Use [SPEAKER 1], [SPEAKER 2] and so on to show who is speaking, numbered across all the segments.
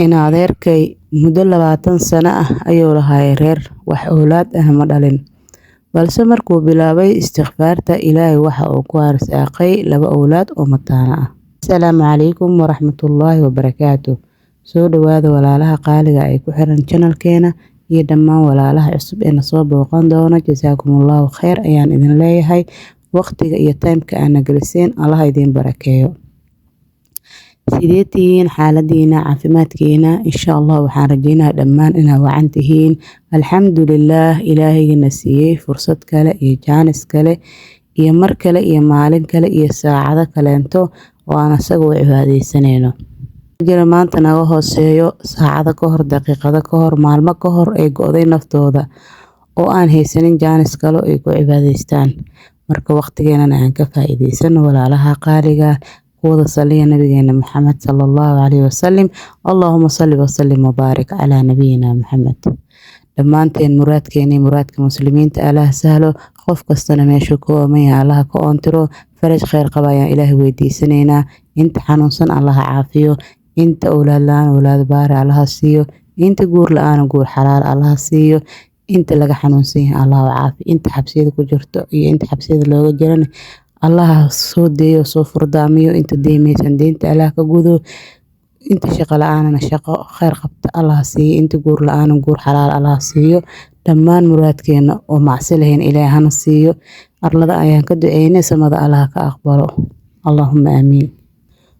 [SPEAKER 1] In adeerkay muddo 20 sano ah ayuu lahaa reer, wax owlaad ah ma dhalin. Balse markuu bilaabay istikfaarta, Ilaahay waxa uu ku arsaaqay laba owlaad oo mataano ah. Asalaamu calaykum waraxmatullaahi wabarakaatu. Soo dhawaada walaalaha qaaliga ay ku xiran channelkeena iyo dhammaan walaalaha cusub ee nasoo booqan doona. Jasaakumullahu khayr ayaan idin leeyahay. Waqtiga iyo timeka aana geliseen Allah idiin barakeeyo. Sidee tihiin xaaladiina, caafimaadkiina? Insha Allah waxaan rajeynayaa dhammaan inaad wacan tihiin. Alxamdulilaah, Ilaahayna siiyey fursad kale iyo jaanis kale iyo mar kale iyo maalin kale iyo saacado kaleento oo aan asaga u cibaadeysanayno. Jira maanta naga hooseeyo saacado ka hor, daqiiqado ka hor, maalmo ka hor ay go'day naftooda oo aan haysanin jaanis kale ay ku cibaadaystaan. Marka waqtigeenana aan ka faa'iidaysano, walaalaha qaaliga, kuwada saliya nabigeena Maxamed sallallahu alayhi wasallam. Allahumma salli wa sallim wa baarik calaa nabiyina Maxamed. Dhammaanteen muraadkeena iyo muraadka muslimiinta Allah sahlo. Qof kastana meeshuu ka ooman yahay Allah ka oontiro. Faraj khayr qaba ayaan Ilaahay weydiisanaynaa. Inta xanuunsan Allah caafiyo, inta owlaad la-aan owlaad baari Allah siiyo, inta guur la-aan guur xalaal Allah siiyo, inta laga xanuunsan yahay Allah caafiyo, inta xabsiyada ku jirto iyo inta xabsiyada looga jirana Allah soo deeyo, soo furdaamiyo, inta deemaysan deynta Allah ka gudo, inta shaqo la-aanana shaqo khayr qabta Allah siiyo, inta guur la-aana guur xalaal Allah siiyo. Dhammaan muraadkeena oo macsi lahayn Ilaahay hana siiyo. Arlada ayaan ka duceynay, samada Allah ka aqbalo. Allahumma aamiin.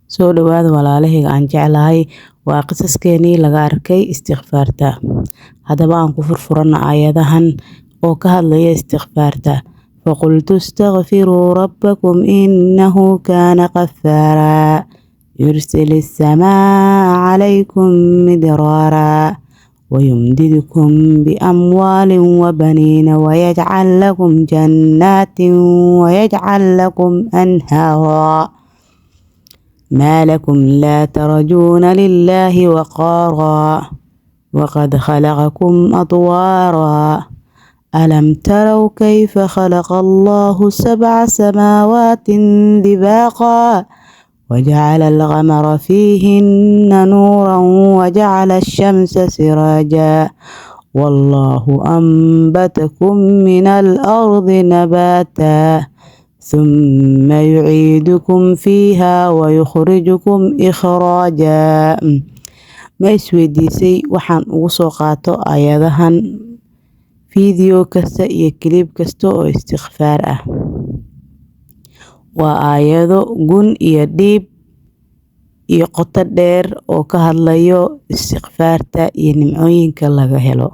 [SPEAKER 1] Soo dhawaada walaalahayga aan jeclahay. Waa qisaskeenii laga arkay istikfaarta. Haddaba aan ku furfurano aayadahan oo ka hadlaya istikfaarta. فقلت استغفروا ربكم إنه كان غفارا يرسل السماء عليكم مدرارا ويمددكم بأموال وبنين ويجعل لكم جنات ويجعل لكم أنهارا ما لكم لا ترجون لله وقارا وقد خلقكم أطوارا ألم تروا كيف خلق الله سبع سماوات طباقا وجعل القمر فيهن نورا وجعل الشمس سراجا والله أنبتكم من الأرض نباتا ثم يعيدكم فيها ويخرجكم إخراجا. Ma isweydiisay waxaan ugu soo qaato aayadahan video kasta iyo clip kasta oo istikfaar ah? Waa aayado gun iyo dhiib iyo qoto dheer oo ka hadlayo istikfaarta iyo nimcooyinka laga helo.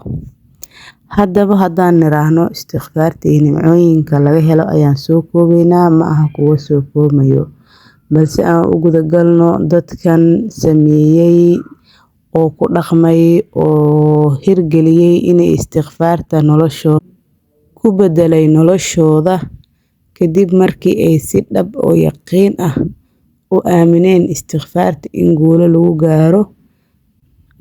[SPEAKER 1] Haddaba haddaan niraahno istikfaarta iyo nimcooyinka laga helo ayaan soo koobaynaa, ma aha kuwo soo koobayo, balse aan u gudagalno dadkan sameeyey oo ku dhaqmay oo hirgeliyey inay istikfaarta noloshooda ku bedelay noloshooda, kadib markii ay si dhab oo yaqiin ah u aamineen istikfaarta in guulo lagu gaaro,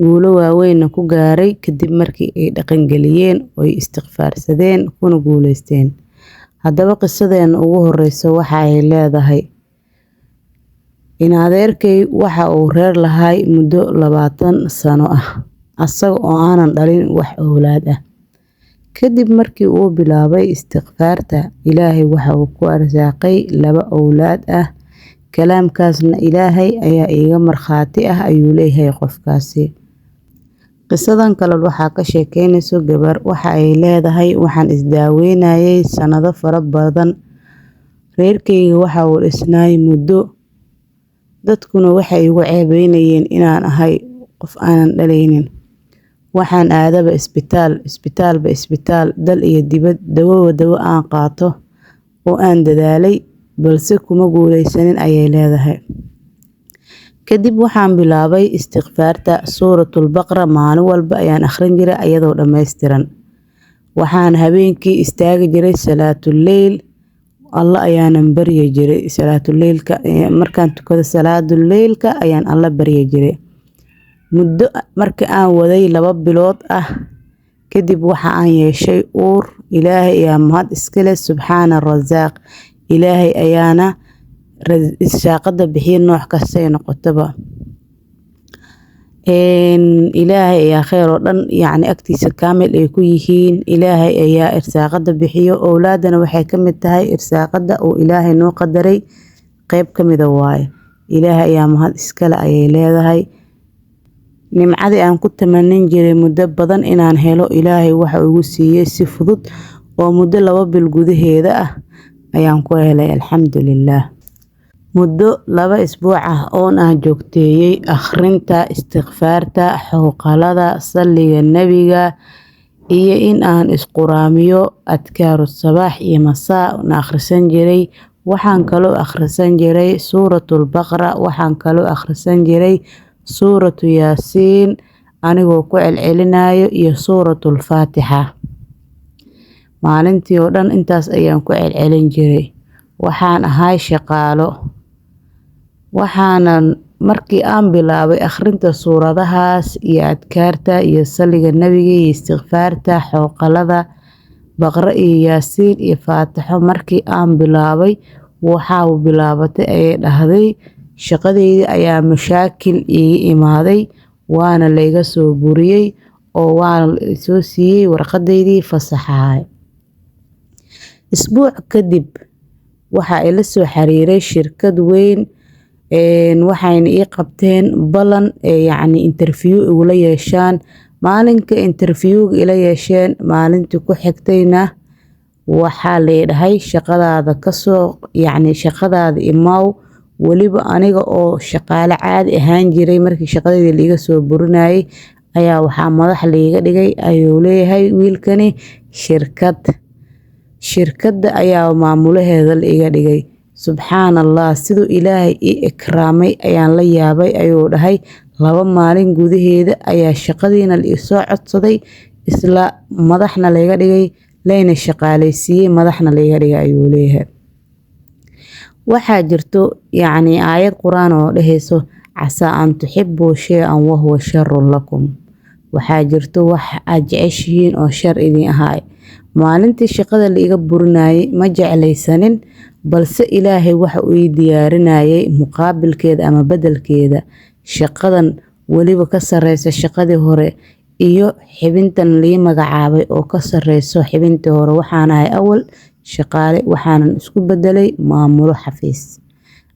[SPEAKER 1] guulo waaweynna ku gaaray kadib markii ay dhaqangeliyeen oo ay istikfaarsadeen kuna guuleysteen. Haddaba qisadeena ugu horeysa waxa ay leedahay: In adeerkay waxa uu reer lahay muddo 20 sano ah, asaga oo aanan dhalin wax owlaad ah. Kadib markii uu bilaabay istikfaarta, Ilaahay waxa uu ku arsaaqay laba owlaad ah. Kalaamkaasna Ilaahay ayaa iiga markhaati ah, ayuu leeyahay qofkaasi. Qisadan kale waxaa ka sheekeynayso gabar. Waxa ay leedahay: Waxaan isdaaweynayay sanado fara badan. Reerkayga waxa uu dhisnaay muddo, dadkuna waxay igu ceebeynayeen inaan ahay qof aanan dhalaynin. Waxaan aadaba isbitaal, isbitaalba isbitaal, dal iyo dibad, dawoba dawo aan qaato oo aan dadaalay, balse kuma guuleysanin, ayay leedahay. Kadib waxaan bilaabay istikfaarta. Suuratul Baqra maalin walba ayaan akhrin jiray iyadoo dhammaystiran. Waxaan habeenkii istaagi jiray salaatul leyl, Alla ayaanan baryi jiray. Salaatul leylka markaan tukado, salaatul leylka ayaan Alla baryi jiray. Muddo marka aan waday 2 bilood ah kadib, waxa aan yeeshay uur. Ilaahay ayaa mahad iskale, subxaana rasaaq. Ilaahay ayaana irsaaqada bixiya nooc kasta ay noqotaba. Ilaahay ayaa kheyr oo dhan yacni agtiisa kaamil ay ku yihiin. Ilaahay ayaa irsaaqada bixiyo. Owlaadana waxay ka mid tahay irsaaqada uu Ilaahay noo qadaray, qeyb ka mida waaye. Ilaahay ayaa mahad iskale, ayay leedahay. Nimcadii aan ku tamanin jiray muddo badan inaan helo, Ilaahay waxa uu igu siiyey si fudud oo muddo 2 bil gudaheeda ah ayaan ku helay, alxamdulillaah. Muddo 2 isbuuc ah oon aan joogteeyey akhrinta istikfaarta, xowqalada, salliga nebiga iyo in aan isquraamiyo adkaaru sabaax iyo masaa na akhrisan jiray. Waxaan kaloo akhrisan jiray suuratul baqra, waxaan kaloo akhrisan jiray suuratu yaasiin anigoo ku celcelinayo iyo suuratul faatixa. Maalintii oo dhan intaas ayaan ku celcelin jiray. Waxaan ahay shaqaalo. Waxaanan markii aan bilaabay akhrinta suuradahaas iyo adkaarta iyo salliga nebiga iyo istikfaarta, xowqalada, baqra iyo yaasiin iyo faatixo, markii aan bilaabay waxaa bilaabatay, ayay dhahday, shaqadeyda ayaa mashaakil iiga imaaday, waana layga soo buriyey oo waana la soo siiyey warqadeydii fasaxahay. Isbuuc kadib waxaa ila soo xiriiray shirkad weyn, waxayna ii qabteen ballan yacni interview igula yeeshaan. Maalinka interviewga ila yeesheen, maalintii ku xigtayna waxaa lay dhahay shaqadaada kasoo, yacni shaqadaada imaaw. Weliba aniga oo shaqaale caadi ahaan jiray markii shaqadayda liiga soo burinayay ayaa waxaa madax liiga dhigay, ayuu leeyahay wiilkani, shirkad. Shirkadda ayaa maamulaheeda la iga dhigay. Subxaan Allah, siduu Ilaahay ii ikraamay ayaan la yaabay, ayuu dhahay. 2 maalin gudaheeda ayaa shaqadiina la isoo codsaday, isla madaxna layga dhigay, layna shaqaaleysiiyey, madaxna layga dhigay, ayuu leeyahay. Waxaa jirto yacni aayad quraan oo dhehayso casaa an tuxibuu shay-an wahuwa sharun lakum. Waxaa jirto wax aad jeceshihiin oo shar idin ahaay. Maalintii shaqada la iga burinayay ma jeclaysanin, balse Ilaahay waxa uu ii diyaarinayay muqaabilkeeda ama bedelkeeda, shaqadan weliba ka sareysa shaqadii hore iyo xibintan lii magacaabay oo ka sareyso xibintii hore. Waxaan ahay awal shaqaale, waxaanan isku bedelay maamulo xafiis.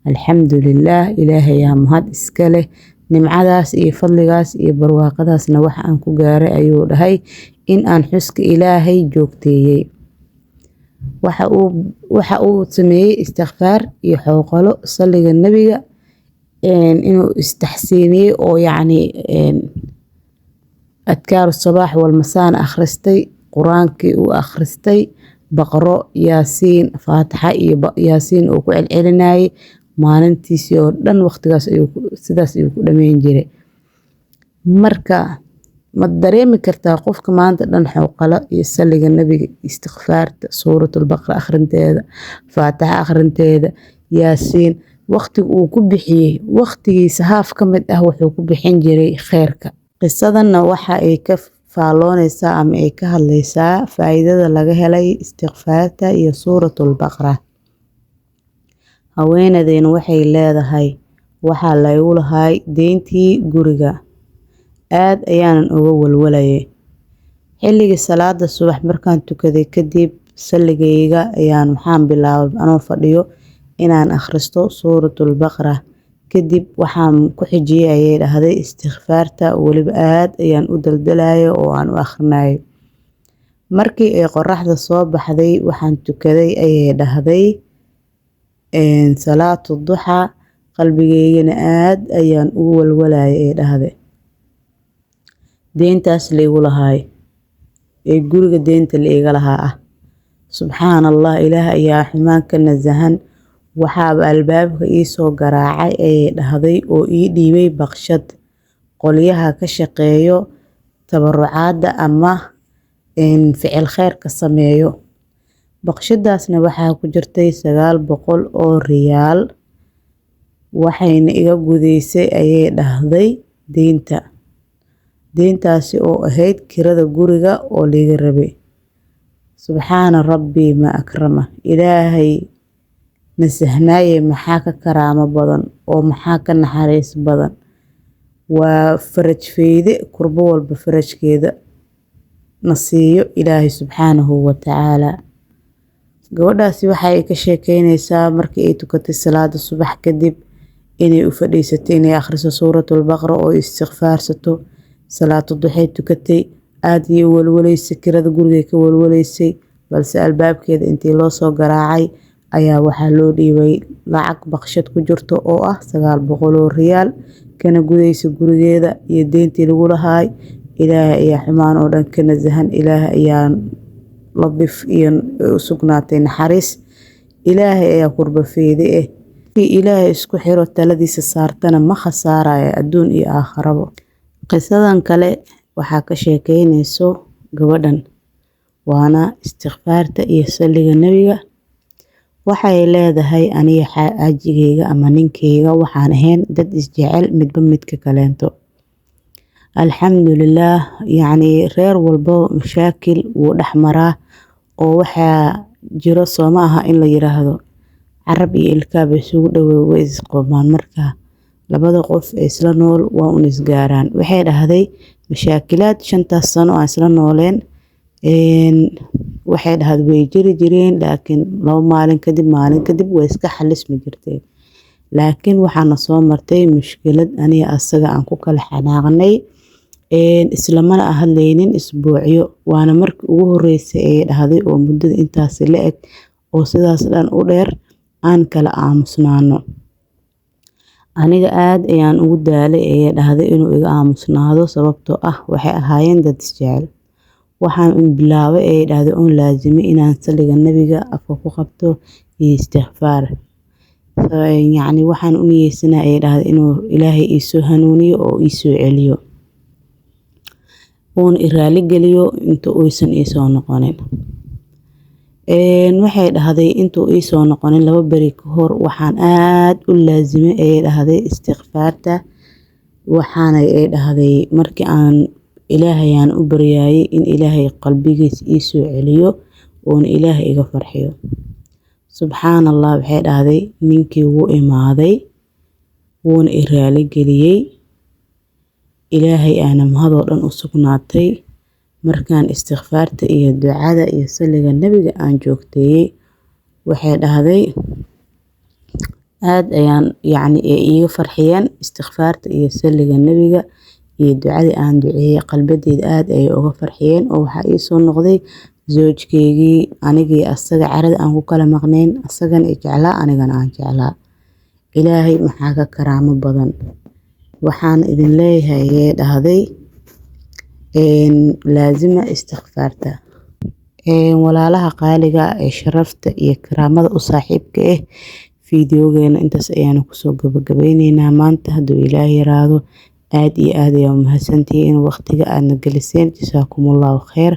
[SPEAKER 1] Alxamdulillaah, Ilaahay ayaa mahad iska leh. Nimcadaas iyo fadligaas iyo barwaaqadaasna waxa aan ku gaaray, ayuu dhahay, in aan xuska Ilaahay joogteeyey. Waxa uu sameeyey istikfaar iyo xowqalo, salliga nebiga, inuu istaxsiiniyey oo yacni adkaaru sabaax wal masaana akhristay, quraankii uu akhristay, baqro, yaasiin, faatixa iyo yaasiin uu ku celcelinayay maalintiisii oo dhan. Waqtigaas ayuu sidaas ayuu ku dhameyn jiray. Marka ma dareemi kartaa qofka maanta dhan xowqalo iyo salliga nebiga, istikfaarta, suuratul baqra akhrinteeda, faatixa akhrinteeda, yaasiin, waqtiga uu ku bixiyey waqtigiisa haaf ka mid ah wuxuu ku bixin jiray kheyrka. Qisadanna waxa ay ka faalloonaysaa ama ay ka hadlaysaa faa'iidada laga helay istikfaarta iyo suuratul baqra. Haweenaydeen waxay leedahay waxaa laygu lahay deyntii guriga, aad ayaanan uga walwalayay. Xilligii salaada subax markaan tukaday kadib, salligayga ayaan waxaan bilaabay anoo fadhiyo inaan akhristo suuratul baqra. Kadib waxaan ku xijiyey, ayay dhahday, istikfaarta, weliba aad ayaan u daldalayay oo aan u akhrinayay. Markii ay qoraxda soo baxday waxaan tukaday, ayay dhahday, salaatu duxaa. Qalbigeygana aad ayaan ugu walwalayay, ay dhahday, deyntaas laygu lahaay ee guriga deynta la iga lahaa ah. Subxaan Allah, Ilaah ayaa xumaan ka nasahan. Waxaaba albaabka ii soo garaacay, ayay dhahday, oo ii dhiibay baqshad qolyaha ka shaqeeyo tabarucaadda ama ficil kheyrka sameeyo. Baqshadaasna waxaa ku jirtay 900 oo riyaal, waxayna iga gudaysay, ayay dhahday, deynta. Deyntaasi oo ahayd kirada guriga oo liiga rabay. Subxaana rabbi ma akrama. Ilaahay nasahnaaye, maxaa ka karaamo badan oo maxaa ka naxariis badan? Waa faraj feyde, kurbo walba farajkeeda na siiyo Ilaahay subxaanahu wa tacaala. Gabadhaasi waxa ay ka sheekeynaysaa markii ay tukatay salaada subax kadib inay u fadhiisatay inay akhriso suuratul baqra oo istikfaarsato. Salaatu duxay tukatay, aad ayay u walwalaysay, kirada gurigay ka walwalaysay, balse albaabkeeda intii loo soo garaacay ayaa waxaa loo dhiibay lacag baqshad ku jirto oo ah 900 oo riyaal, kana gudaysa gurigeeda iyo deyntii lagu lahaay. Ilaahay ayaa xumaan oo dhan ka nasahan, Ilaahay ayaa ladif iyo u sugnaatay naxariis, Ilaahay ayaa kurba feede eh. Ilaahay isku xiro taladiisa saartana ma khasaaraya adduun iyo aakharabo. Qisadan kale waxaa ka sheekeynayso gabadhan, waana istikfaarta iyo salliga nebiga. Waxay leedahay aniga xaajigayga ama ninkayga waxaan ahayn dad isjecel midba midka kaleento. Alxamdulillaah, yacni reer walbo mashaakil wuu dhex maraa oo waxaa jiro soo ma aha in la yiraahdo carab iyo ilkaaba isugu dhoweey way isqoomaan. Marka labada qof ee isla nool waa un isgaaraan. Waxay dhahday mashaakilaad 5taas sano aan isla nooleen, waxay dhahday way jiri jireen, laakiin 2 maalin kadib maalin kadib way iska xalismi jirteen. Laakiin waxaana soo martay mushkilad aniga asaga aan ku kala xanaaqnay, islamana hadlaynin isbuucyo. Waana markii ugu horeysay ee dhahday oo muddada intaasi la eg oo sidaas dhan u dheer aan kala aamusnaano. Aniga aad ayaan ugu daalay ee dhahday inuu iga aamusnaado, sababtoo ah waxay ahaayeen dad isjecel. Waxaan un bilaabay ee dhahday oon laazimay inaan salliga nebiga afka ku qabto iyo istikfaar. Yacni waxaan u niyeysanaa ee dhahday inuu Ilaahay ii soo hanuuniyo oo ii soo celiyo, uuna i raali geliyo inta uusan ii soo noqonin. Waxay dhahday intuu ii soo noqonin 2 beri ka hor waxaan aad u laazimay ee dhahday istikfaarta. Waxaana ay dhahday markii aan Ilaahay aan u baryaayay in Ilaahay qalbigiisa ii soo celiyo oona Ilaahay iga farxiyo. Subxaanallah, waxay dhahday ninkii wuu imaaday, wuuna i raali geliyey. Ilaahay aana mahadoo dhan u sugnaatay. Markaan istikfaarta iyo ducada iyo salliga nebiga aan joogteeyey, waxay dhahday aad ayaan yacni iiga farxiyeen istikfaarta iyo salliga nebiga iyo ducadii aan duceeyey. Qalbadeyda aad ayay uga farxiyeen oo waxaa ii soo noqday zoojkeygii, anigii asaga carada aan ku kala maqnayn, asagana i jeclaa anigana aan jeclaa. Ilaahay maxaa ka karaamo badan. Waxaan idin leeyahay ayay dhahday laazima istikfaarta. Walaalaha qaaliga ee sharafta iyo karaamada u saaxiibka ah, fiidiyogeena intaas ayaanu kusoo gabagabeyneynaa maanta hadduu Ilaahay yiraahdo. Aad iyo aad ayaa u mahadsantihiin waqtiga aadna geliseen, jasaakumullahu khayr.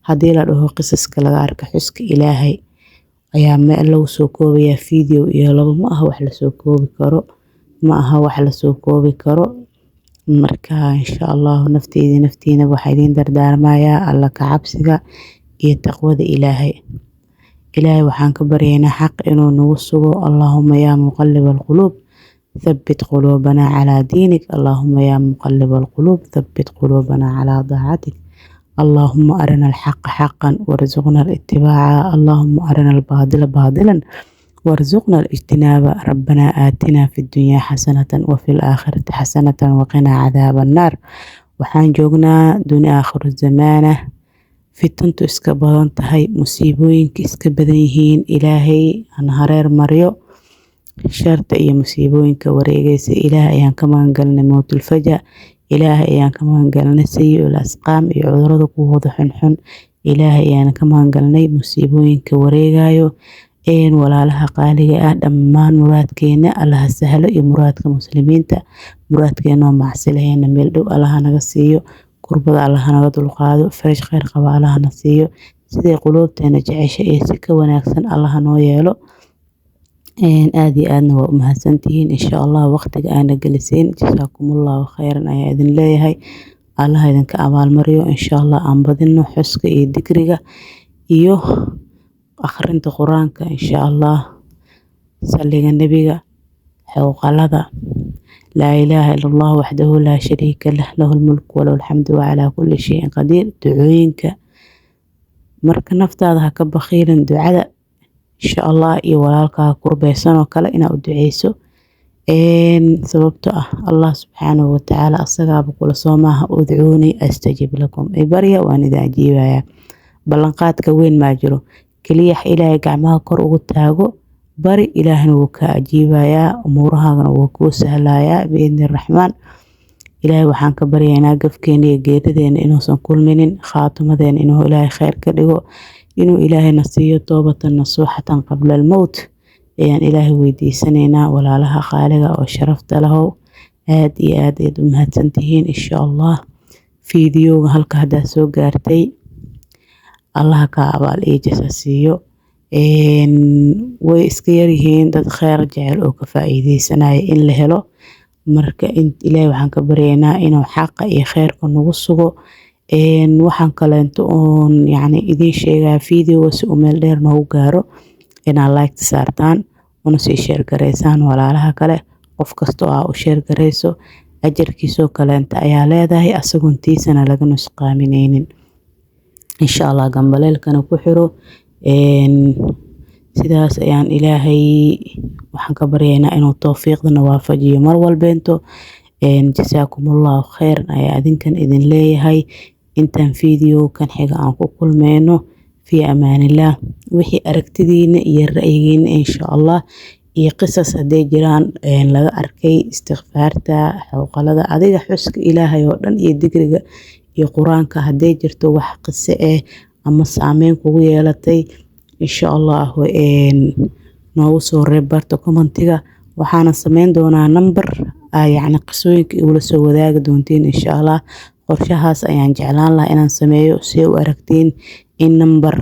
[SPEAKER 1] Haddii la dhaho qisaska laga arka xuska Ilaahay ayaa meel lagu soo koobayaa fiidiyo iyo labo, ma aha wax lasoo koobi karo, ma aha wax lasoo koobi karo. Marka insha Allah nafteyda naftiina waxaa idiin dardaarmayaa Alla ka cabsiga iyo taqwada Ilaahay. Ilaahay waxaan ka baryaynaa xaq inuu nagu sugo. Allahumma yaa muqallib alquluub thabbit quluubanaa calaa diinik. Allahumma yaa muqallib alquluub thabbit quluubanaa calaa daacatik. Allahumma arina alxaqa xaqan warzuqna alitibaaca. Allahumma arina albaadila baadilan warzuqna alijtinaaba. Rabbanaa aatinaa fi ddunyaa xasanatan wa fi laakhirati xasanatan waqinaa cadaaba annaar. Waxaan joognaa duni aakhiru zamaana, fitantu iska badan tahay, musiibooyinka iska badan yihiin. Ilaahay hana hareer mariyo sharta iyo musiibooyinka wareegaysa. Ilaahay ayaan ka magan galnay mowtul faja, Ilaahay ayaan ka magan galnay sayi'ul asqaam iyo cudurada kuwooda xunxun. Ilaahay ayaan ka magan galnay musiibooyinka wareegayo. Walaalaha qaaliga ah, dhammaan muraadkeena Allaha sahlo iyo muraadka muslimiinta. Muraadkeena oo macsi lahayna meel dhow Allaha naga siiyo, kurbada Allaha naga dulqaado, faraj khayr qaba Allaha na siiyo, siday quluubteena jecesha iyo si ka wanaagsan Allaha noo yeelo. Aad iyo aadna waa u mahadsantihiin insha Allah waqtiga aana geliseen, jasaakumullahu khayran ayaa idin leeyahay. Allaha idinka abaalmariyo insha Allah. Aan badino xuska iyo dikriga iyo akhrinta Qur-aanka insha Allah, salliga nebiga, xowqalada. Laa ilaaha ila Allah waxdahu laa shariika lah, lahu lmulku walahu alxamdu wa calaa kulli shayin qadiir. Ducooyinka marka naftaada ha ka bakhiilin ducada, insha Allah, iyo walaalkaa kurbeysan oo kale inaad u duceyso, sababto ah Allah subxaanahu watacaala asagaaba kula soo maaha: "Udcuunii astajib lakum", barya waan idin ajiibayaa. Ballanqaadka weyn maa jiro, keliya Ilaahay gacmaha kor ugu taago, bari, Ilaahna wuu kaa ajiibayaa, umuurahaagana wuu kuu sahlayaa biidni Raxmaan. Ilaahay waxaan ka baryaynaa gafkeena iyo geerideena inuusan kulminin, khaatimadeena inuu Ilaahay kheyr ka dhigo, inuu Ilaahayna siiyo toobatan nasuuxatan qabla almowt ayaan Ilaahay weydiisanaynaa. Walaalaha qaaliga oo sharafta lahow, aad iyo aad ayaad u mahadsantihiin. Insha Allah, fiidiyowga halka haddaad soo gaartay, Allaha kaa abaal iyo jasa siiyo. Way iska yaryihiin dad kheyr jecel oo ka faa'iideysanaya in la helo. Marka Ilaahay waxaan ka baryaynaa inuu xaqa iyo kheyrka nagu sugo. Waxaan kaleento oon yacni idiin sheegaya, fiidiyowga si uu meel dheer noogu gaaro, inaad like saartaan una sii share gareysaan walaalaha kale. Qof kasta oo aa u share gareyso, ajarkiisoo kaleenta ayaa leedahay, asagoon tiisana laga nusqaamineynin, insha Allah. Gambaleelkana ku xiro. Sidaas ayaan Ilaahay waxaan ka baryaynaa inuu towfiiqdana waafajiyo mar walbeento. Jasaakumullahu kheyran ayaa adinkan idin leeyahay. Intaan video kan xiga aan ku kulmeyno, fi amaanillah. Wixii aragtidiina iyo ra'yigiina, insha Allah, iyo qisas hadday jiraan laga arkay istikfaarta, xawqalada, adiga xuska Ilaahay oo dhan iyo dikriga iyo Qur-aanka, hadday jirto wax qiso eh ama saameyn kugu yeelatay, insha Allah noogu soo reeb barta commentiga. Waxaana sameyn doonaa number yacni qisooyinka igula soo wadaagi doontiin, insha Allah. Qorshahaas ayaan jeclaan lahaa inaan sameeyo, si ay u aragtiin in number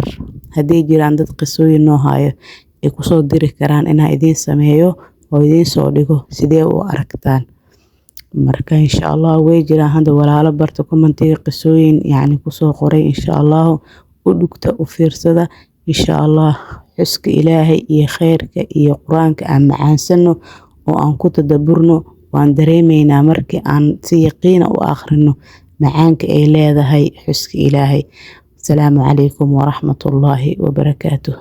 [SPEAKER 1] hadday jiraan dad qisooyin noo hayo ay kusoo diri karaan, inaan idiin sameeyo oo idiin soo dhigo. Sidee u aragtaan marka? Insha Allah, way jiraan hadda walaalo barta commentiga qisooyin yacni kusoo qoray. Insha Allah, u dhugta, u fiirsada, insha Allah. Xuska Ilaahay iyo kheyrka iyo Qur-aanka aan macaansano oo aan ku tadaburno. Waan dareemeynaa markii aan si yaqiina u akhrino macaanka ay leedahay xuska Ilaahay. Asalaamu calaykum waraxmatullaahi wabarakaatuh.